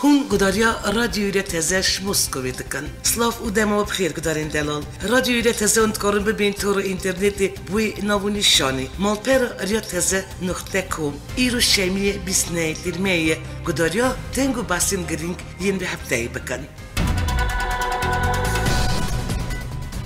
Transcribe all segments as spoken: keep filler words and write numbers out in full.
Hûn gudariya Radyoyê Teze ji Moskowê dikin. Silav û dema we bi xêr gudarên delal. Radyoyê Teze hûn dikarin bibên tora înternetê bi wê nav û nîşanê, malpera Radyoyê Teze nuqte com. Îro şemiyê bîst û nehê Tîrmeyê ye. Gudariya deng û behsên girîng yên vê hefteyê bikin.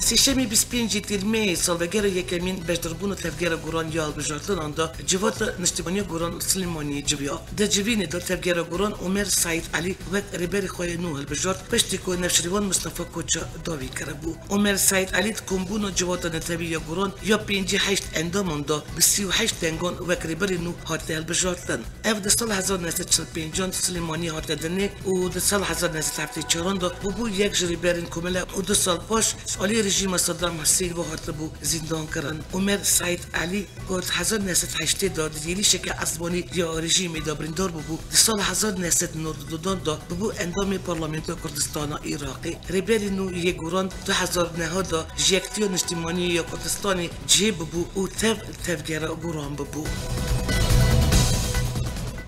Sêşemê bîst û pêncê Tîrmeyê salvegera yekemîn beşdarbûna Tevgera Goran ya hilbijartinan da Civata Niştimaniya Goran li Silêmaniyê civiya. Di civînê de Tevgera Goran Omer Saîd Elî wek rêberê xwe yê nû hilbijart, piştî ku Newşîrvan Mistefa Koça dawî kiribû. Omer Saîd Elî di kombûna Civata Netewî ya Goran ya pêncî heşt endaman de bi sî û heşt dengan wek rêberê nû hate hilbijartin. Ev di sala hezar neh sed çil û pêncan di Silêmaniyê hate dinê û di sala hezar neh sed heftê çaran de bûbû yek ji rêberên komele û du sal paş ji alî rejîma Saddam Hussein ve hatibû zîndankirin. Omer Saîd Elî, ku di hezar neh sed heştê de di êrîşeke esmanî ya rejîmê de birîndar bûbû, di sala hezar neh sed nod û dudan de bûbû endamê Parlamentoya Kurdistana Iraqê. Rêberê nû yê Goran du hezar neh de ji Yekitiya Niştimanî ya Kurdistanê cihê bûbû û tev Tevgera Goran bûbû.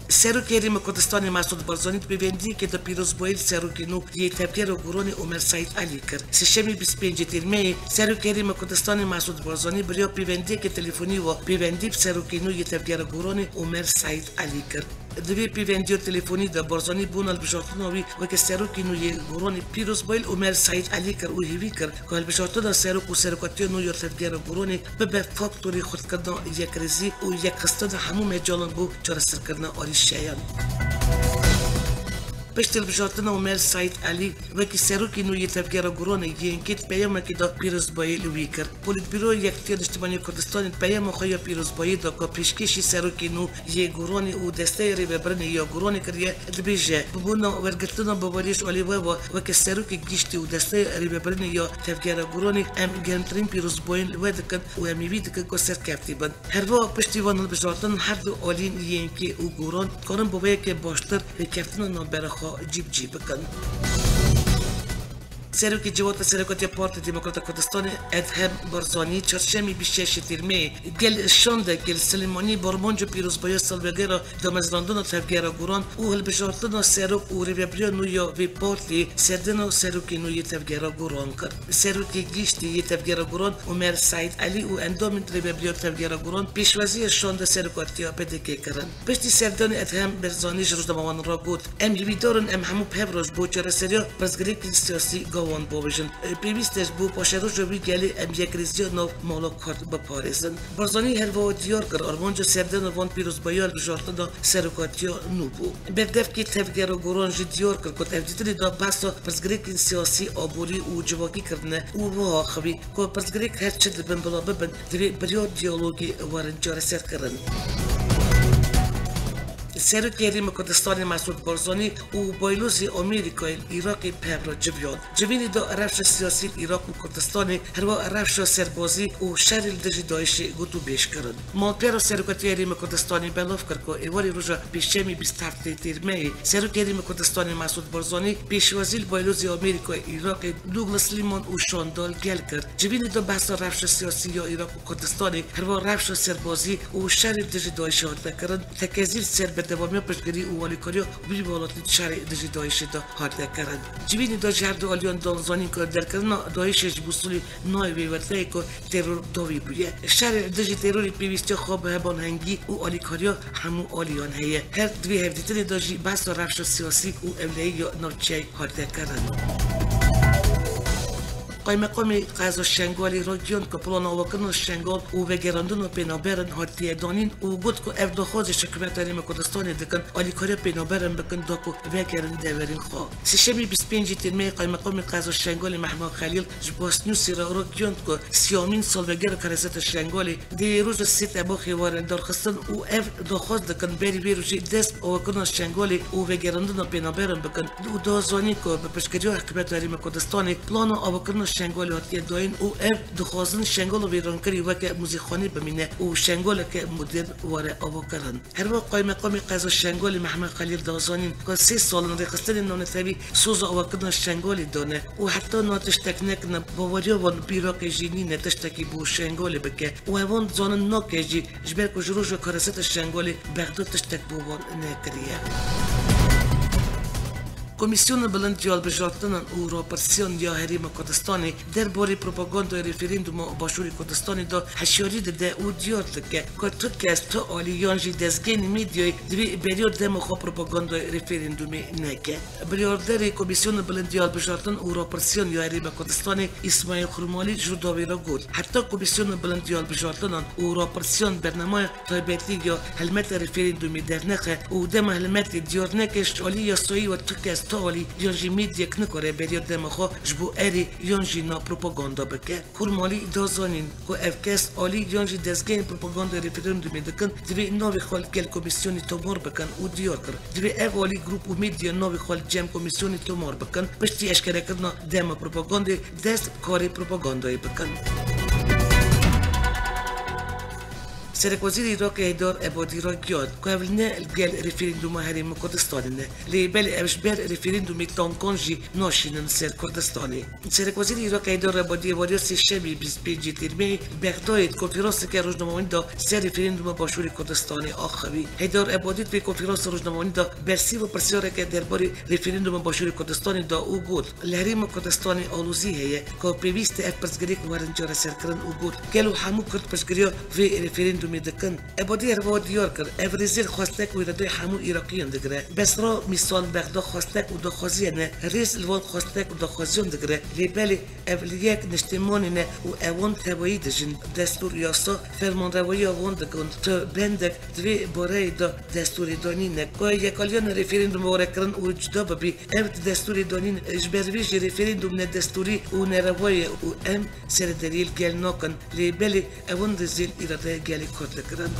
Serokê Herêma Kurdistanê Mesûd Barzanî di pêvendiyekê de pîrozbayî li serokê nû yê Tevgera Goranê Omer Seîd Elî kir. Sêşemê bîst û pêncê Tîrmeyê, Serokê Herêma Kurdistanê Mesûd Barzanî bi rêya pêvendiyeke telefonî ve pêvendî bi serokê nû yê Tevgera Goranê Omer Seîd Elî kir. Di vê pêvendiya telefonî de Barzanî bona hilbijartina wî weke serokê nû yê Goranê pîrozbayî li Omer Seîd Elî kir û hêvî kir ku hilbijartina serok û serokatiya nû ya Tevgera Goranê bibe faktorê xurtkirina yekrêzî û yekxistina hemû mecalan bo çareserkirina arîşeyan. Piştî hilbijartina Omer Seîd Elî wekî serokê nû yê Tevgera Goranê, Y N K di peyamekê de pîrozbayî li wî kir. Polîtbîroya Yekîtiya Niştimanî ya Kurdistanê di peyama xwe ya pîrozbayî de ku pêşkêşî serokê nû yê Goranê û desteya rêvebirinê ya Goranê kiriye, dibêje, bi bona wergirtina baweriyê ji alî we ve weke serokê giştî û desteya rêvebirinê ya Tevgera Goranê em germtirîn pîrozbayîn li we dikin û em hêvî dikin ku serkeftî bin. Herwiha piştî van hilbijartin her du aliyên Y N K û Goran dikarin bi wê yekê baştir rêkeftina navbera xwe cî bi cî bikin. Serokê Civata Serokatiya Partiya Demokrata Kurdistanê Edhem Barzanî çarşemê bîst û şeş Tîrmeyê gel şandekê li Silêmaniyê bi armanca pîrozbahiya salvegera damezrandina Tevgera Goran û hilbijartina serok û rêvebiriya nû ya vê partiyê serdana serokê nû yê Tevgera Goran kir. Serokê Giştî yê Tevgera Goran Omer Seîd Elî û endamên Rêvebiriya Tevgera Goran pêşwaziya şanda serokatiya P D K kirin. Piştî serdanê Edhem Barzanî ji rojnamevanan re got, Em hêvîdar in em hemû bi hev re ji bo çareseriya pirsgirêkên siyasî gawan bavêjin. Pêwîst e ji bo paşeroja wî gelê em yekrêziya nav mala Kurd biparêzin. Barzanî her wiha diyar kir, armanca serdana van pîrozbahiya hilbijartina serokatiya nû bû. Berdevkê Tevgera Goran jî diyar kir ku di hevdîtinê de behsa pirsgirêkên siyasî, aborî û civakî kirine û wiha xwî ku pirsgirêk her çi dibin bila bibin, divê bi riya diyalogê werin çareserkirin. Serokê Herêma Kurdistanê Mesûd Barzanî û Baylozê Amerîkayê li Iraqê bi hev re civiyan. Civînê de rewşa siyasî li Iraq û Kurdistanê, herwiha rewşa serbazî û şerê li dijî DAIŞê gotûbêj kirin. Malpera Serokatiya Herêma Kurdistanê belav kir ku êvarê roja Pêncşemê bîst û heftê Tîrmeyê, Serokê Herêma Kurdistanê Mesûd Barzanî pêşwazî li Baylozê Amerîkayê Iraqê Douglas Liman û şanda li gel kir. Civînê de behsa rewşa siyasî ya Iraq û Kurdistanê, herwiha rewşa serbazî û şerê dijî DAIŞê hate kirin, tekezî li ser berdewamiya piştgirî û alîkariya wî welatî di şerê dijî DAIŞê de hate kirin. Civînê de ji her du aliyan dan zanîn ku derkirina DAIŞê ji Mûsilê nayê wê weteyê ku teror dawî bûye. Şerê dijî terorê pêwîstiya xwe bi hevalhengî û alîkariya hemû aliyan heye. Her di vê hevdîtinê de jî behsa rewşa siyasî û ewlehî ya navçeyê hate kirin. Qaymeqamê qeza Şengalê ragihand ku plana avakirina Şengal û vegerandina pênaberan hatiye danîn û got ku ev daxwazê ji Hikûmeta Herêma Kurdistanê dikin, alîkariya pênaberan bikin da ku vegerin deverên xwe. Sêşemê bîst û pêncê Tîrmeyê Qaymeqamê qeza Şengalê Mehma Xelîl ji Basnewsê re ragihand ku siyamîn salvegera kereseta Şengalê dê roja sê Tebaxê were darxistin û ev daxwaz dikin berî vê rojê dest bi avakirina Şengalê û vegerandina pênaberan bikin û da zanîn ku bi piştgiriya Hikûmeta Herêma Kurdistanê plana avakirina Şengalê hatiye dayîn û ev dixwazin Şengala wêrankirî weke muzîxanê bimîne û Şengaleke modern were avakirin. Herwiha Qaymeqamê qeza Şengalê Mehmet Xelîl da zanîn ku sê sal in rêxistinên navnetewî soza avakirina Şengalê dane û heta niha tiştek nekirine, baweriya wan bi Iraqê jî nîne tiştekî bo Şengalê bike û ewan dizanin nake jî, ji ber ku ji roja kareseta Şengalê Bexda tiştek bo wan nekiriye. Komîsyona Bilind ya Hilbijartinan û Rapirsîyan ya Herêma Kurdistanê derbarê propagandaya referanduma Başûrê Kurdistanê de hişyarî dide û diyar dike ku tu kes, tu alî yan jî dezgehên medyayê divê beriya dema xwe propagandaya referandumê neke. Biryarderê Komîsyona Bilind ya Hilbijartin û Rapirsîyan ya Herêma Kurdistanê Îsmaîl Xurmalî ji Rûdawê re got, heta Komîsyona Bilind ya Hilbijartinan û Rapirsîyan bernameya taybetî ya hilmeta referandumê dernexe û dema hilmetê diyar neke, ji alî yasayî ve tu kes, tu alî yan jî medyek nikare beriya dema xwe ji bo erê yan jî na propaganda bike. Xurmalî da zanîn ku ev kes alî yan jî dezgehên propagandaya referandumê dikin, divê navê xwe li gel komîsyonê tomar bikin û diyar kir, divê ev alî grûp û medya navê xwe li cem komîsyonê tomar bikin, piştî eşkerekirina dema propagandê dest bi karê propagandayê bikin. Serekwezîrê Iraqê Heydar Ebadî ragihand ku ev ne li gel referanduma Herêma Kurdistanê ne, lê belê ev ji ber referandumê tankan jî naşînin ser Kurdistanê. Serekwezîrê Iraqê Heydar Ebadî êvariya sêşemê bîst û pêncê Tîrmehê li Bexdayê di konferanseke rojnamevanî de ser referanduma Başûrê Kurdistanê axivî. Heydar Ebadî di vê konferansa rojnamevanî de bersîva pirsyareke derbarê referanduma Başûrê Kurdistanê da û got, li Herêma Kurdistanê alozî heye ku pêwîst e ev pirsgirêk werin çareserkirin û got, gelo hemû Kurd piştgiriya vê referandumê dikin? Ebadî her wiha diyar kir, ev rêzê li xwestek û îradeyê hemû Iraqiyan digire. Besra, Mîsal, Bexda xwestek û daxwazî hene, rêz li van xwestek û daxwaziyan digire, lê belê ev li yek niştimanê ne û ewan tevayî dijîn. Destûr, yasa, fermanrewayiya wan dikin, tu bendek di vê bareyê de destûrê danîne. Ku yekaliya referandum warekirin û cuda bibî, ev di destûrê danîn, ji ber vê jî referandum nedestûrî û nerewa ye û em serederiyê li gel nakin, lê belê ewan dizên îradeya gelê Kurd dikirin.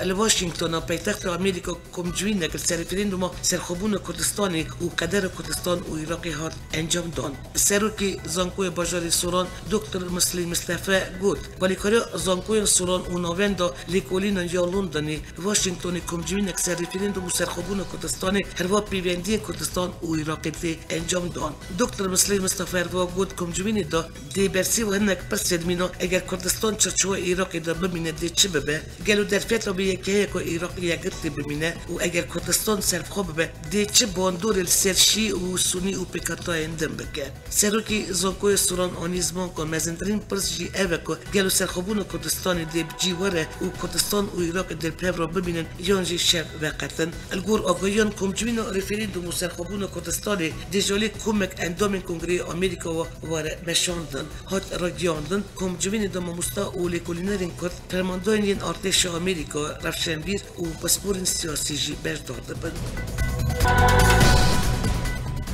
Li Washingtona paytexta Amerîka komcivînek li ser referanduma serxwebûna Kurdistanê û qedera Kurdistan û Iraqê hat encamdan. Serokê Zankoya Bajarê Soran Doktor Mislî Mistefe got, Balîkariya Zankoyên Soran û Navenda Lêkolînan ya Londonê, Washingtonê komcivînek ser referandum û serxwebûna Kurdistanê, herwiha pêvendiyên Kurdistan û Iraqê tê encamdan. Doktor Mislî Mistefe herwiha got, komcivînê de dê bersîva hinek pirsên mîna, eger Kurdistan çarçowa Iraqê de bimîne dê çi bibe? Gelo derfeta bêyekê heye ku Iraq yekgirtî bimîne û eger Kurdistan serxwe bibe, dê çi bandorê li ser Şî û Sunî û pêkhatayên din bike? Serokê Zankoya Soran anî ziman ku mezintirîn pirs jî ev e ku gelo serxwebûna Kurdistanê dê bi cî were û Kurdistan û Iraqê dê li pev re bimînin yan jî şer veqetin. Li gor agahiyan komcivîna referandum û serxwebûna Kurdistanê dê ji alî komek endamên Kongreyê Amerîka we were meşandin. Hat ragihiyandin, komcivînê de mamosta û lêkolînerên Kurd, fermandayên yên artêşa Amerîka, rewşenbîr û pisporên siyasî jî beşdar dibin.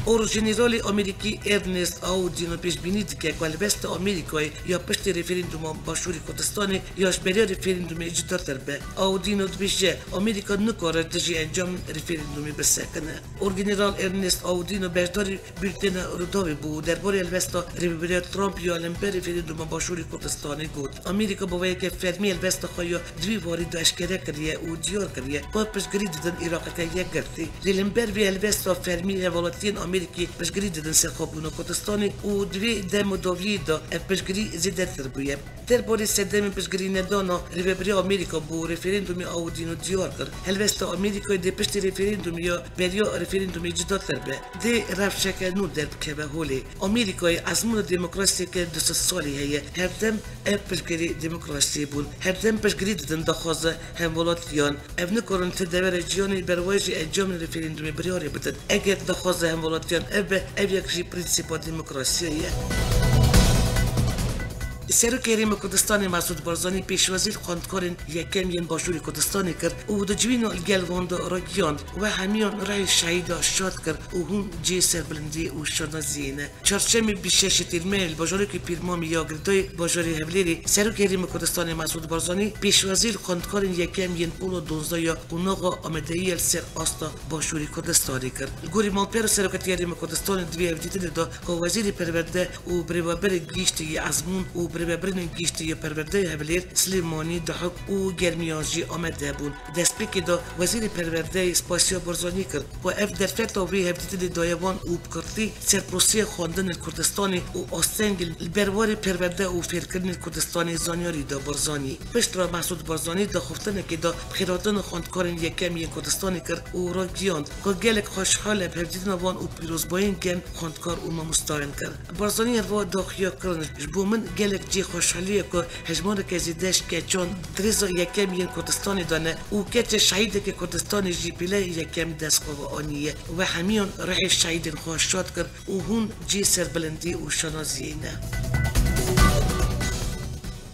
Orgeneralê Amerîkî Ernest Audino pêşbînî dike ku helbesta Amerîkayê ya piştî referanduma Başûrê Kurdistanê ya ji beriya referandumê cudatir be. Audino dibêje, Amerîka nikare dijî encamên referandumê bisekine. Orgeneral Ernest Audino beşdarî bultena Rûdawê bû û derbarê helwesta Rêveberiya Trump ya li hember referanduma Başûrê Kurdistanê got, Amerîka bi vê yekê fermî helwesta xwe ya di vî warî de eşkere kiriye û diyar kiriye ku piştgirî didin Iraqeke yekgirtî. Lê li hember vê helwesta fermî hevwelatiyên Amerîkî piştgirî didin serxwebûna Kurdistanê û di vê dem û dawiyê de ev piştgirî zêdetir bûye. Derbarê sedemên piştgirînedana Rêveberiya Amerîka bo referandumê Audino diyar kir, helwesta Amerîkayê dê piştî referandumê ya beriya referandumê cudatir be. Dê rewşeke nû derbikeve holê. Amerîkayê ezmûna demokrasiyeke du sed salî heye. Herdem ev piştgirê demokrasiyê bûn. Herdem piştgirî didin daxwaza hemwelatiyan. Ev nikarin ti devera cîhanê ber wê jî encamên referandumê biryarê bidin. Eger daxwaza hemwelatiyan ev be, ev yek jî prensîpa demokrasiyê ye. Serokê Herêma Kurdistanê Mesûd Barzanî pêşwazî li xwendkarên yekem yên Başûrê Kurdistanê kir û di civîna li gel wan de ragihand, we hemiyan rihê şehîda şad kir û hûn cihê serbilindiyê û şanaziyê ne. Çarşemê bîst şeşê Tîrmehê li bajarokê Pîrmamê ya Girêdayî bajarê Hewlêrê, Serokê Herêma Kurdistanê Mesûd Barzanî pêşwazî li xwendkarên yekem yên pola duwazdeh ya qonaxa amadeyiya li ser asta Başûrê Kurdistanê kir. Li gorî malper û Serokatiya Herêma Kurdistanê di vê hevdîtinê de ku Wezîrê Perwerde û Birêveberê Giştî yê Ezmûn û Rêvebirên Giştî yê Perwerdeyê Hevlêr, Silêmanî, Duhok û Germiyan jî amade bûn. Destpêkê de Wezîrê Perwerdeyê spasiya Barzanî kir ku ev derfeta vê hevdîtinê daye wan û bi kurtî serpirosiya xwendin li Kurdistanê û astengî li ber warê perwerde û fêrkirinê li Kurdistanê zanyarî da Barzanî. Piştre Mesûd Barzanî daxiftinekê de bi xêrhatina xwendkarên yekem yên Kurdistanê kir û ragihand ku gelek xweşhal e bi hevdîtina wan û pîrozbayên gem xwendkar û mamostayan kir. Barzanî herwiha daxuya kirin, ji bo min gelek cihê xweşhalî ye ku hejmareke zêde ji keçan di rêza yekem yên Kurdistanê de ne û keça şehîdeke Kurdistanê jî pêle yekem dest xwe ve aniye. We hemiyan ruhê şehîdên xwe şad kir û hûn cihê serbilindî û şanaziyê ne.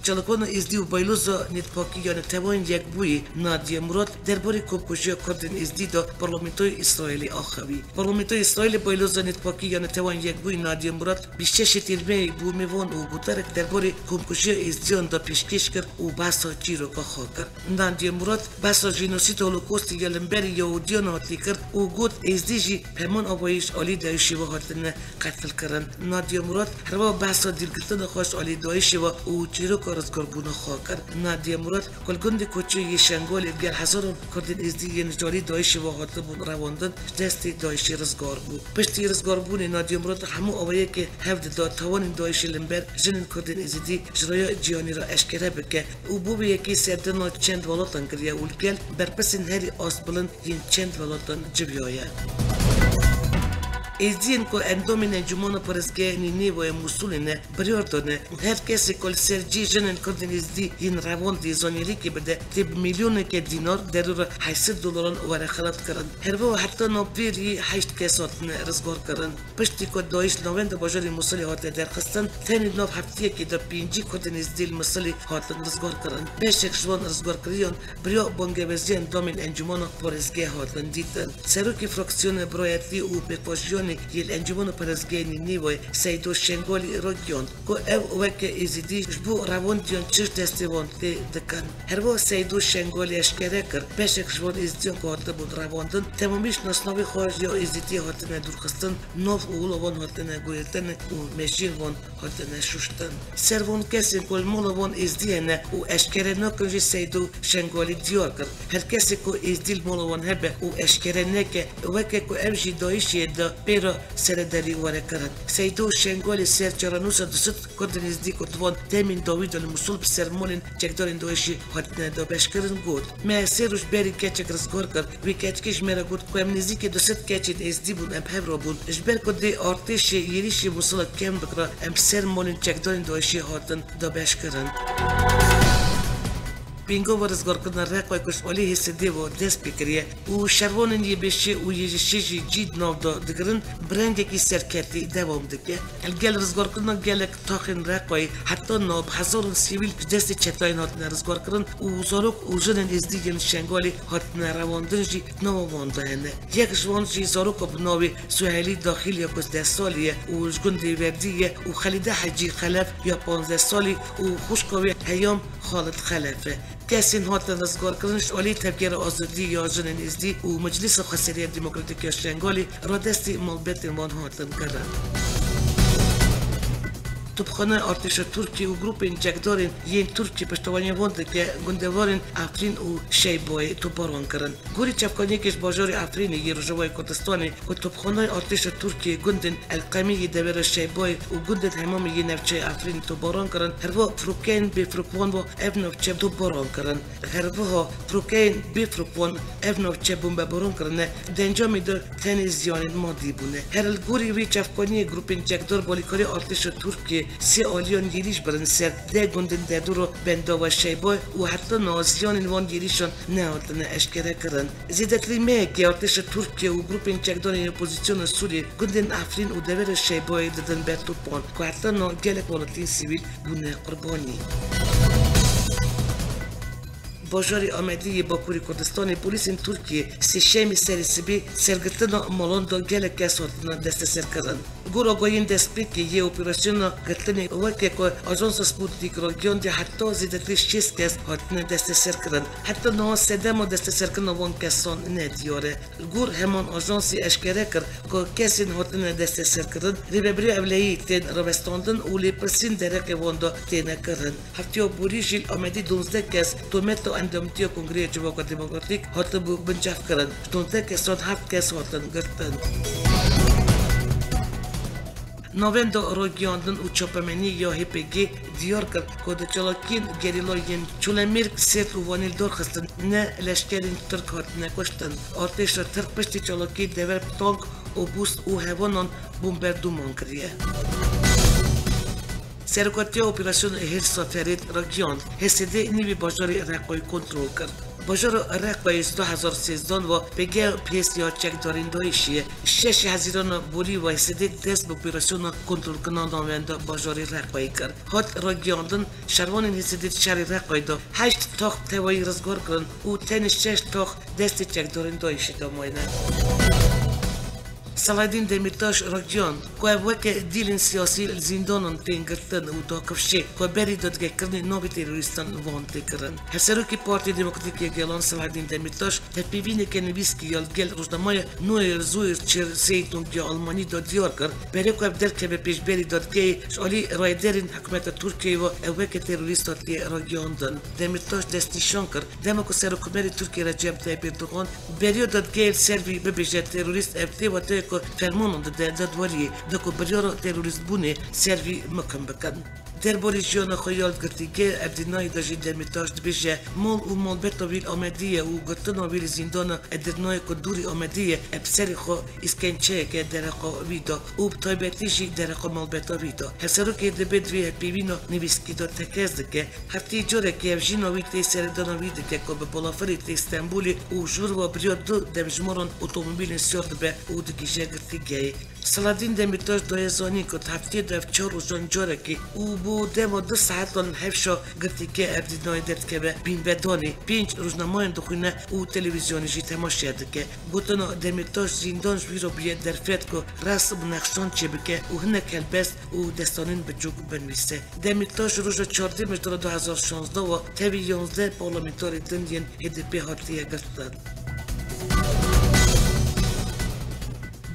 Çalakvana Êzdî û Bayloza Nêtpakî ya Neteweyên Yekbûyî Nadiye Murad derbarê komkujiya Kurdên Êzdî de Parlamentoya Îsraîlê axivî. Parlamentoya Îsraîlê Bayloza Nêtpakî ya Neteweyên Yekbûyî Nadiye Murad bîst û şeş Tîrmehê bû mêvan û gotarek derbarê komkujiya Êzdiyan de pêşkêş kir û behsa çîroka xwe kir. Nadiye Murad behsa jenosîd holokostê ya Limberî Yahûdiyan hatî kir û got, Êzdî jî bi heman awayî ji alî DAIŞê ve hatine qetilkirin. Nadiye Murad herwiha behsa dîrgirtina xwe ji alî DAIŞê ve û çîroka rizgarbûna xwe kir. Nadiye Murad ku li gundê koçê yê Şengalê li gel hezaran Kurdên Êzdî yên ji alî DAIŞê ve hatibûn revandin, ji destê DAIŞê rizgar bû. Piştî rizgarbûnê Nadiye Murad hemû awayekê hev dida tawanên DAIŞê li ber jinên Kurdên Êzidî ji rêya cîhanê re eşkere bike û bo vê yekê serdana çend welatan kiriye û li gel berpirsên herî astbilind yên çend welatan civiyaye. Êzdiyên ku endamên Encûmena Parêzgeha Nînêweyê Mûsilê ne, biryar dane, her kesê ku li ser cihê jinên Kurdên Êzdî yên revandî zanyarîkê bide, tê bi milyoneke dînar, derûra heyt sed dolaran, were xelatkirin. Herwiha heta niha vê rihî heşt kes hatine rizgarkirin. Piştî ku DAIŞ li navenda bajarê Mûsilê hate derxistin, tenê di nav heftiyekê de pêncî Kurdên Êzdî li Mûsilê hatin rizgarkirin. Beşek ji van rizgarkiriyan bi riya bangewezî endamên Encûmena Parêzgehê hatin dîtin. Serokê Fraksiyona Birayetî û Pêvajoyanê yê li Encûmena Parêzgehê Nînêweyê Seydo Şengalî ragihand ku ew weke Êzidî ji bo rewandiyan çi ji destê wan tê dikin. Herwiha Seydo Şengalî eşkere kir, beşek ji van Êzidiyan ku hatibûn revandin, temamî ji nasnavê xwe ya Êzidiyê hatine dûrxistin, nav û ola wan hatine guhertin û mejiyên wan hatine şuştin. Ser van kesên ku li mala wan Êzdî hene û eşkere nakin jî Seydo Şengalî diyar kir, her kesê ku Êzdî li mala wan hebe û eşkere neke, weke ku ew jî DAIŞê de pê re serederî were kirin. Seydo Şengalî ser çarenûsa du sed Kurdên Êzdî ku di van demên dawî de li Mûsil bi ser malên çekdarên DAIŞê hatine dabeşkirin got, Me sê roj berî keçek rizgar kir. Wê keçikê ji me re got ku em nêzîkî du sed keçên Êzdî bûn, em bi hev re bûn. Ji ber ku dê artêşê êrîşê Mûsila kêm bikira, em bi ser malên çekdarên DAIŞê hatin dabeşkirin. Pêngava rizgarkirina Reqayê ku ji alî H S D ve dest pê kiriye û şervanên Y B Ş û Y Ş Ş jî cî di nav de digirin, bi rengekî serketî dewam dike. Li gel rizgarkirina gelek taxên Reqayê heta niha bi hezaran sivîl ji destê çetayên hatine rizgarkirin û zarok û jinên Êzdî yên Şengalê hatine revandin jî di nava wan de hene. Yek ji wan jî zaroka bi navê Suhelî Daxîl ya ku sîzdeh salî ye û ji gundê Werdî ye û Xelîde Hecî Xelef ya panzdeh salî û xwişka wê Heyam Xalid Xelef e. Kesên hatin rizgarkirin ji alî Tevgera Azadî ya Jinên Êzdî û Meclisa Xweseriya Demokratîk ya Şengalê radestî malbetên wan hatin kirin. Topxaneya artêşa Tirkiyê û grûpên çekdarên yên Tirkiyê piştevaniya wan dike gundewarên Efrîn û Şeybayê topbaran kirin. Gorî çavkaniyekê ji bajarê Efrînê yê Rojavayê Kurdistanê ku topxaneyê artêşa Tirkiyê gundên Elqemî yê devera Şeybayê û gundên Hemamê yê navçeya Efrînê topbaran kirin, herwiha firokeyên bêfirokvan ve ev navçe topbaran kirin. Herwiha firokeyên bêfirokvan ev navçe bombebaran kirine, di encamê de tenê ziyanên madî bûne. Her li gorî wê çavkaniyê grûpên çekdar bi alîkarî artêşa Tirkiyê sê aliyan êrîş birin ser deh gundên derdora Bendava Şeybayê û heta niha ziyanên van êrîşan nehatine eşkere kirin. Zêdetirî mehekê artêşa Tirkiyê û grûpên çekdarên opozisyona Sûriyê gundên Efrîn û devera Şeybayê didin ber topan ku heta niha gelek welatiyên sivîl bûne qurbanî. Bajarê Amedî yê Bakurê Kurdistanê polîsên Tirkiyê sêşemî serê sibê sergirtina malan de gelek kes hatine desteserkirin. Gora agahiyên destpêkê yê operasyona girtinê weke ku Ajansa Sputnik ragihandiye heta zêdetirî şêst kes hatine desteserkirin. Heta niha sedema desteserkirina van kesan nediyar e. Li gor heman ajansê eşkere kir ku kesên hatine desteserkirin rêvebirî ewlehiyê tên rawestandin û lêpirsîn dereqê wan de têne kirin. Hefteya borî jî li Amedî duwazdeh kes tometa endamtiya Kongreya Civaka Demokratîk hatibû bincevkirin. Ji duwazdeh kesan heft kes hatin girtin. Navenda Ragihandin û Çapemenî ya H P G diyar kir ku di çalakiyên gerîla yên Çolemêrg, Sêrt û Wanê li dar xistin ne leşkerên Tirk hatine kuştin. Artêşa Tirk piştî çalakiyê dever bi tank, obûs û hevanan bombardûman kiriye. Serokatiya Operasyona Hêrsa Ferêt ragihand, H S D nîvê bajarê Reqayê kontrol kir. Bajara Reqayê ji du hezar sêzdan ve pêgeha pês ya çekdarên DAIŞ'ê ye. Şeş Hezîrana borî ve H S D dest bi operasyona kontrolkirina navenda bajarê Reqayê kir. Hat ragihandin, şervanên H S D di şerê Reqayê de heşt tax tevayî rizgar kirin û tenê şeş tax destê çekdarên DAIŞ'ê de mayne. Selahedîn Demîrtaş ragihand ku ev weke dîlên siyasî li zîndanan tên girtin û dakifşê ku berî dadgekirinê navê terorîstan li van tê kirin. Hevserokê Partiya Demokratîk ya Gelan Selahedîn Demîrtaş tevpêvîneke nivîskî ya li gel rojnameya Neue Zürcher Zeitung ya Almanî de diyar kir, berê ku ev derkeve pêşberî dadgehê ji alî rayedarên hikûmeta Tirkiyeyê ve ew weke terorîst hatiye ragihandin. Demîrtaş destnîşan kir, dema ku Serokkomarê Tirkiyê Recep Tayyip Erdogan beriya dadgehê li ser vî bibêje terorîst, ev tê wateyê ku fermanan dide dadweriyê da ku biryara terorîstbûnê ser vî mikim bikin. Derbarê jiyana xwe ya li girtîgehê Evdînayê de jî Demîrtaş dibêje, mal û malbeta wî li Amedî ye û girtina wî li zîndana Edirnayê ku dûrî Amedî ye, ev serê xwe îskençeyeke dereqa wî da û bi taybetî jî dereqa malbeta wî da. Hevserokê dibê di vê hevpeyvîna nivîskî de tekez dike. Hefteyê carekê ev jîna wî tê seredana wî dike ku bi balafirê tê Stenbolê û ji vir ve bi riya du demjimara otomobîlên siyar dibe û digihîje girtîgehê. Selahedîn Demîrtaş daye zanîn ku di hefteyê de ev çar rojan carekê û bo dema du saetan hevşa girtîgeha Evdînayê derdikeve bînvedanê, pênc rojnameyan dixwîne û televîzyonê jî temaşe dike. Gotina Demîrtaş, zîndan ji wî re bûye derfet ku resm û nexşan çêbike û hinek helbest û destanên biçûk binivîse. Demîrtaş roja çardeh Mijdarê du hezar şazdeh ve tevî yanzdeh parlamenterê din yên H D P hatiye girtin.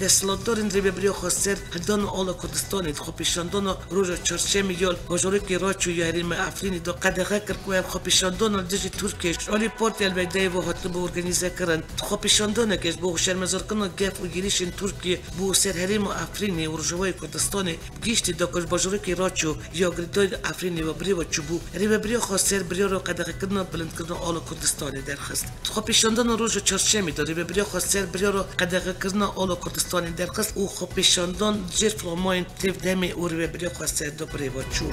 Desthilatdarên Rêvebiriya Xweser hildana ala Kurdistanê di xwepêşandana roja çarşemê ya li bajarokê Raço ya herêma Efrînê de qedexe kir ku ev xwepêşandana li dijî Tirkiyê ji alî Partiya El-Beydayê ve hatibû organîzekirin. Di xwepêşandaneke ji bo şermezarkirina gef û êrîşên Tirkiyê bo ser herêma Efrînê û Rojavayê Kurdistanê gihîştî da ku ji bajarokê Raço ya girêdayî Efrînê ve bi rê ve çûbû, Rêvebiriya Xweser biryara qedexekirina bilindkirina ala Kurdistanê derxist. Di xwepêşandana roja çarşemê de Rêvebiriya Xweser biryara qedexekirina ala Kurdistanê derxist û xwepêşandan di jêr filamayên têv demê û Rêvebiriya Xweser de bi rê ve çû.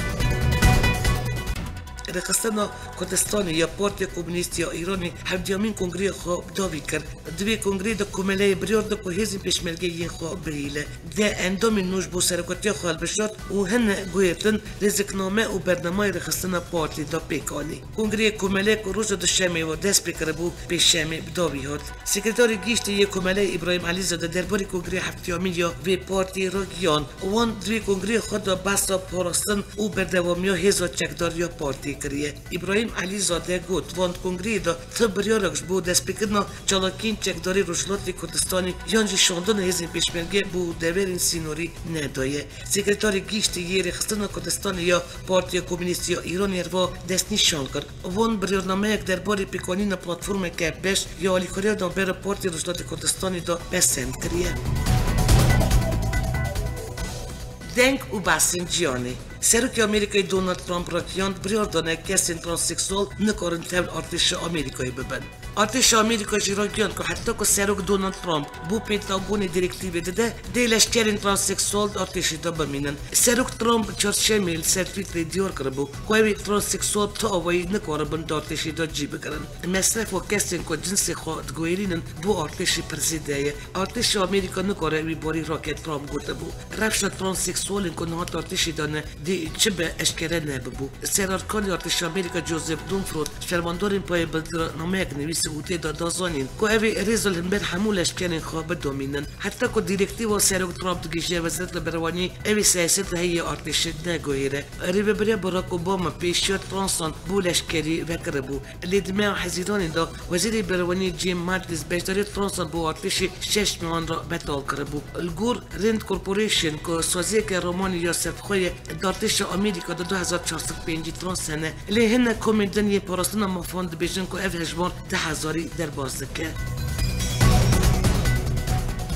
Rêxistina Kurdistanê ya Partiya Komûnîst ya Îranê hevdiyamîn kongreya xwe bi dawî kir. Di vê kongreyê de komeleyê biryar da ku hêzên pêşmerge yên xwe bihêle. Deh endamên nû ji bo serokatiya xwe hilbijart û hene guhertin rêzikname û bernameyê rêxistina partiyê da pêk anî. Kongreyê komeleyê ku roja duşemê ve dest pê kiribû, pêşemê bi dawî hat. Sekreterê Giştî yê Komeleyê Îbrahîm Elîzade derbarê kongreyê heftiyamîn ya vê partiyê ragihand. Wan di vê kongreyê xwe de behsa parastin û berdewamiya hêza çekdar ya partiyê kiriye. Îbrahîm Elîzade got, wan di kongreyê de ti biryarek ji bo destpêkirina çalakiyên çekdarî Rojhilatê Kurdistanê yan jî şandina hêzên pêşmerge bo deverên sînorî nedaye. Sekreterê Giştî yê Rêxistina Kurdistanê ya Partiya Komûnîst ya Îranê herva destnîşan kir. Wan biryarnameyek derbarê pêkanîna platformeke beş ya alîkariya navbera Partiya Rojhilatê Kurdistanê de pesend kiriye. Deng û behsên ciyanê. Serokê Amerîkayê Donald Trump ragihand, biryar dane kesên transseksual nikarin tev li artêşa Amerîkayê bibin. Artêşa Amerîka jî ragihand ku heta ku Serok Donald Trump bo Pentagonê dîrektîvê dide, dê leşkerên transseksual di artêşê de bimînin. Serok Trump çarşemê li ser Twitterê diyar kiribû ku ew ê transseksual bi tu awayî nikaribin di artêşê de cî bigirin. Mesrefa kesên ku cinsê xwe diguherînin bo artêşê pir zêde ye. Artêşa Amerîka nikare wî barî rake, Trump gotibû. Rewşa transseksualên ku niha di artêşê de ne, dê çi be eşkere nebibû. Serarkanê Artêşa Amerîka Joseph Dunford ji fermandarên payê bildirnameyek nivîsî û tê de da zanîn ku ew ê rêz li hember hemû leşkerên xwe bidomînin. Heta ku dîrektîva Serok Trump digihîje Wezareta Berewanî, ew ê siyaseta heyî ya artêşê neguhêre. Rêveberiya Barack Obama pêşiya transan bo leşkerî vekiribû. Lê di meha Hezîranê de Wezîrê Berewanî Jim Mattis beşdariya transan bo artêşê şeş mehan re betal kiribû. Li gor Rand Corporation ku saziyeke Romanî ya serxwe ye, di artêşa Amerîka de du hezar çar sed pêncî trans hene. Lê hinek komên din yên parastina mafan dibêjin ku ev hejmar du hezarî derbas dike.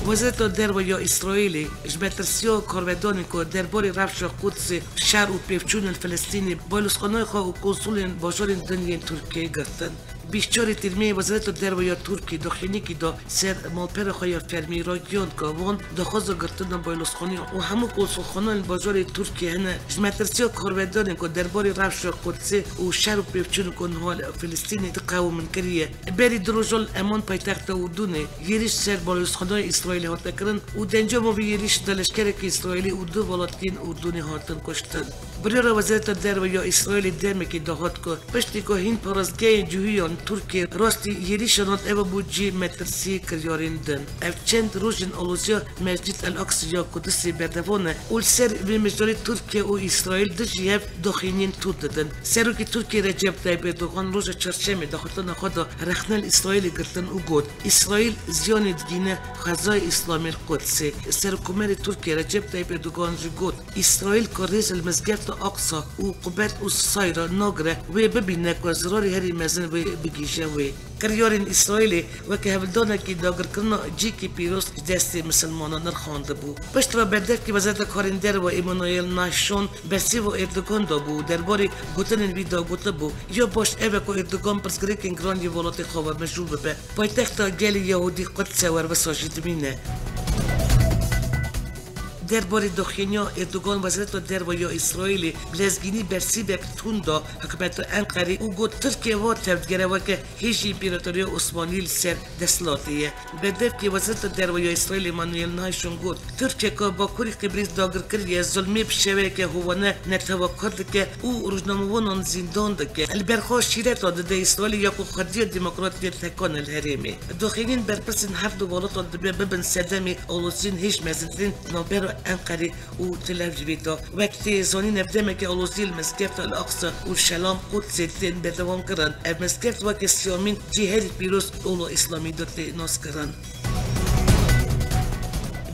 Wezareta Derve ya Îsraîlê ji metirsiya karvedanên ku derbarê rewşa Qudsê, şer û pêvçûnên Filistînê balozxanayê xwe û konsulên bajarên din yên Tirkiyeyê girtin. Bîst û çarê Tîrmeyê Wezareta Derve ya Tirkiyê daxuyaniyekî da ser malpera xwe ya fermî, ragihand ku wan daxwaza girtina balozxanê û hemû konsulxaneyên bajarê Tirkiyê hene ji metirsiya karvedanên ku derbarê rewşa Qudsê û şer û pêvçûnên ku niha li Filistînê diqewimin kiriye. Berî du rojan li Eman, paytexta Urdunê, êrîş ser balozxaneyê Îsraîlê hate kirin û di encama vê êrîşê de leşkerekî Îsraîlî û du welatiyên Urdunê hatin kuştin. Biryara Wezareta Derve ya Îsraîlê demekê dahat ku piştî ku hîn parastgehên cihûyan Tirkiyê rastî êrîşan hat, ev bû cihê metirsiyê kiryarên din. Ev çend roj in aloziya Mescid El Aqsa ya Qudusê berdewam e û li ser vê mijdarê Tirkiye û Îsraîl dijî hev daxuyaniyên tund didin. Serokê Tirkiyê Recep Tayyip Erdogan roja çarşemê daxuyaniyê xwe de rexne li Îsraîlê girtin û got, Îsraîl ziyanê digihîne Xezayê Îslamê li Qudsê. Serokkomarê Tirkiyê Recep Tayyip Erdogan jî got, Îsraîl ku rêz li Mizgefta Aqsa û Qubet û Sayra nagire, wê bibîne ku zirarê herî mezin wê bigihîje wê. Kiryarên Îsraîlê weke hevldanekî dagirkirina cihekî pîroz ji destê misilmanan nirxandibû. Piştre berdevkê Wezareta Karên Derve Emmanuel Nahşon bersîva Erdogan dabû û derbarê gotinên wî de gotibû, Ya baş ev e ku Erdogan pirsgirêkên giran yê welatê xwe ve mijûl bibe. Paytexta gelê Yahûdî Quds e, werwisa jî dimîne. Derbarê daxuyaniya Erdogan, Wezareta Derve ya Îsraîlê bi lezgînî bersîvek tund da hikûmeta Enqerê û got, Tirkiye wa tev digere weke hêjî Împaratoriya Osmanî li ser desthilatê ye. Berdevkê Wezareta Derve ya Îsraîlê Manuel Nahşon got, Tirkiye ku Bakurê Qibris dagir kiriye, zulmê bi şêweyeke hovane netewa Kurd dike û rojnamevanan zîndan dike. Li ber xwe şîreta dide Îsraîlê ya ku xwediya demokratiyê tekane li herêmê. Daxuyaniyên berpirsên her du welatan dibe bibin sedemê aloziyên hêj mezintirîn di navbera Enqerê û Tel Avîvê de. Wek tê zanîn, ev demeke aloziyê li Mizgefta El Aqsa û Şelam Qudsê tên berdewamkirin. Ev mizgeft weke siyamîn cihê herî pîroz ola Îslamî de tê naskirin.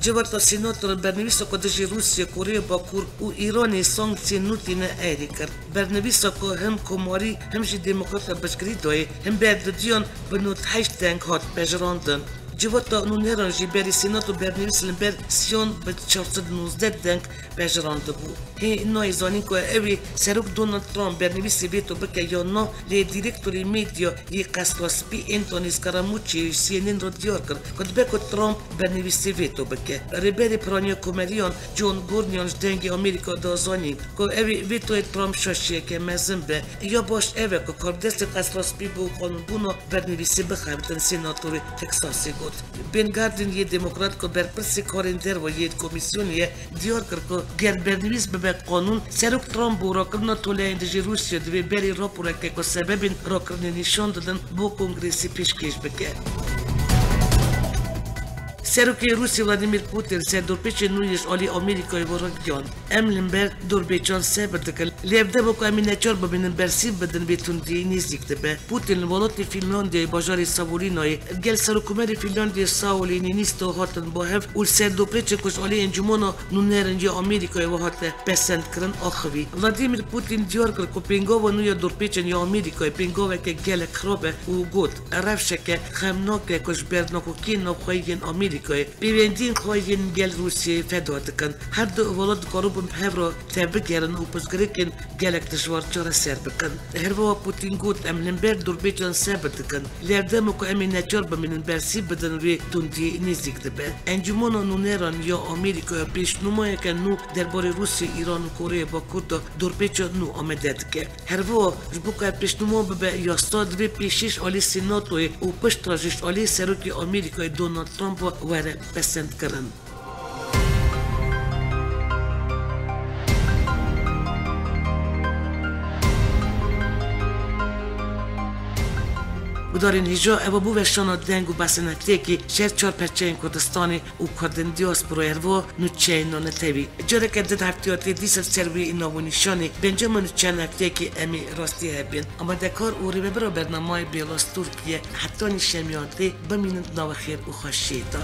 Civata Sînatê bernivîsa ku dijî Rûsya, Koreya Bakur û Îranê sanksiyên nû tîne erê kir. Bernivîsa ku him komarî him jî demokrata piştgirî dayê, him ber duduyan bi nod heşt deng hat pejirandin. Civata nûneran jî berî Sînato bernivîs li ber siyan bi çar sed û nozdeh deng pejirandibû. Hê nayê zanîn ku ew ê Serok Donald Trump bernivîsê veto bike yan na, lê dîrektorê medya yê Qesra Spî Anthony Scaramucci ji C N N re diyar kir ku dibe ku Trump bernivîsê veto bike. Rêberê Piraniya Komeriyan John Gornian ji Dengê Amerîka da zanîn ku ew ê vetoyê Trump şaşiyeke mezin be. Ya baş ev e ku karbidestê Qesra Spî bo qanûnbûna bernivîsê bixebitin, senatorê Texasê got. Ben Cardin yê Demokrat ku berpirsê karên derve yê komîsyonê ye, diyar kir ku ger bernivîs bibe qanûn, Serok Trump bo rakirina toleyên dijî Rûsya divê berî raporeke ku sebebên rakirinê nîşan didin bo Kongresê pêşkêş bike. Serokê Rûsya Vladimir Putin ser dorpêçên nû yê ji alî Amerîkayê ve ragihand, Em li hember dorpêçan sebir dikin, lê ev dema ku em ê neçar bimînin bersîv bidin vê tundiyê nêzîk dibe. Putin li welatê Fînlandiyayê bajarê Savonlinnayê li gel Serokkomarê Fînlandiyê Sauli Niinisto hatin ba hev û li ser dorpêçê ku ji alî Encûmena Nûnerin ya Amerîkayê ve hate pesendkirin axivî. Vladimir Putin diyar kir ku pêngava nû ya dorpêçên ya Amerîkayê pêngaveke gelek xirab e û got, Rewşeke xemnake ku ji ber nakokiyên navxweyî yên Amerîkayê Pêwendiyên xwe yên gel Rûsyayê feda dikin. Her du welat dikaribin bi hev re tevbigerin û pirsgirêkên gelek dijwar çareser bikin. Her wiha Putin got, em li hember dorpêçan sebit dikin. Li hevdema ku em ê neçar bimînin bersîv bidin wê tundiyê nêzîk dibe. Encûmena Nûneran ya Amerîkaya pêşnûmayeke nû derbarê Rûsya, Îran û Koreya Bakur de dorpêça nû amade dike. Her wiha ji bo ku ev pêşnûma bibe yasa, divê pêşî ji alî Senatoyê û piştre jî ji alî Serokê Amerîkayê Donald Trump were pesendkirin. Gudarên hêja, ev bû weşana deng û behsên hefteyekî ji her çar perçeyên Kurdistanê û Kurdên diasporayê, her wiha nûçeyên nanetewî. Careke din heftiyatê dîsa ser wî navûnîşanê, pêncema nûçeyan hefteyekî em ê rastî hev bên. Amadekar û rêvebira bernamayê Bêlas Tirkiye, heta nîşemiyatê bimînin di nava xêr û xweşiyê de.